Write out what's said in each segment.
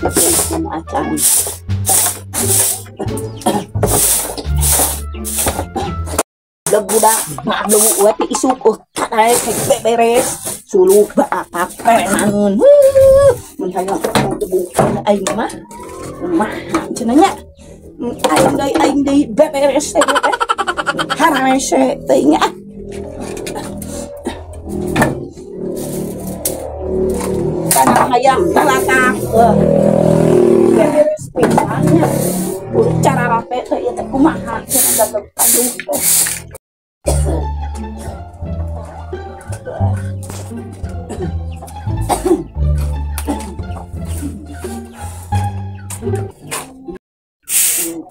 Acan. Budak ngablu we ti isuk kadaek beberes suluk bapak perenangeun. Mun hayang buka aing mah. Mah cenah nya. Aing deui beberes teh teh. Hararese teh nya. Kana hayang talatak. Beberes pisan nya. Cara rape teh ieu teh kumaha cenah gablek aduh teh.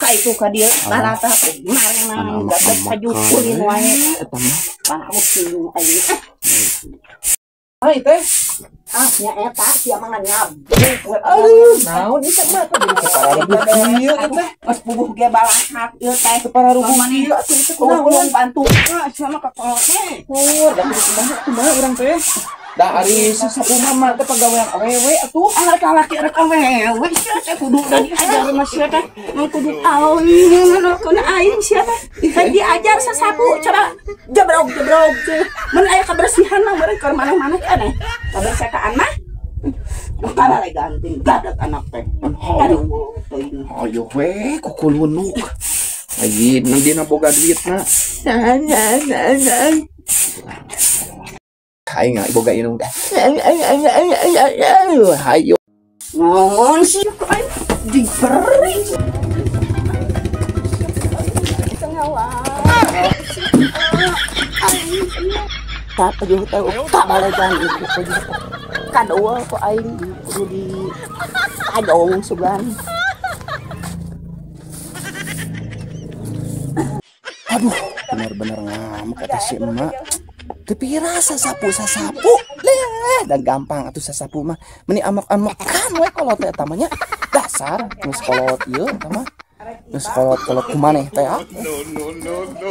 Itu ka dieu barata marenang gablek pajukulin wae eta mah parah sieun aing. Hai teh. Ah nya eta sia mah nyabruk we. Aduh, naon ieu mah teh jadi sapararubuh kieu teh. Geus puguh ge balakak ieu teh sapararubuh kieu atuh itu kunaon bantu. Ah sia mah kakolot teh. Hur, da kudu kumaha kumaha urang teh. Da ari sasapu mah teh pagawean awewe atuh. Ah rek lalaki rek awewe sia teh kudu da diajar mah sia teh. Mun kudu aing kana aing sia teh. Kan diajar sasapu coba jebrog-jebrog. Mun aya kabersihan mah meureun keur maneh-maneh aneh. Kabersihan mah karare ganting gadak anak teh. Aduh teuing. Ayo we kukulunuk. Ayeuna dina boga duitna. Aing nggak boga inung dah. Hayo. Ngon sih aing diberi. Tak pejuh teh tak balegan ieu pejuh. Kadua ku aing kudu di tajong sugan. Aduh, bener-bener ngamuk eta si emak. Tapi rasa sapu-sasapu leh dan gampang atuh sasapu mah meni amak-amakan we kolot teh eta mah nya dasar geus kolot ieu eta mah geus kolot-kolot kumaneh teh. No no no no.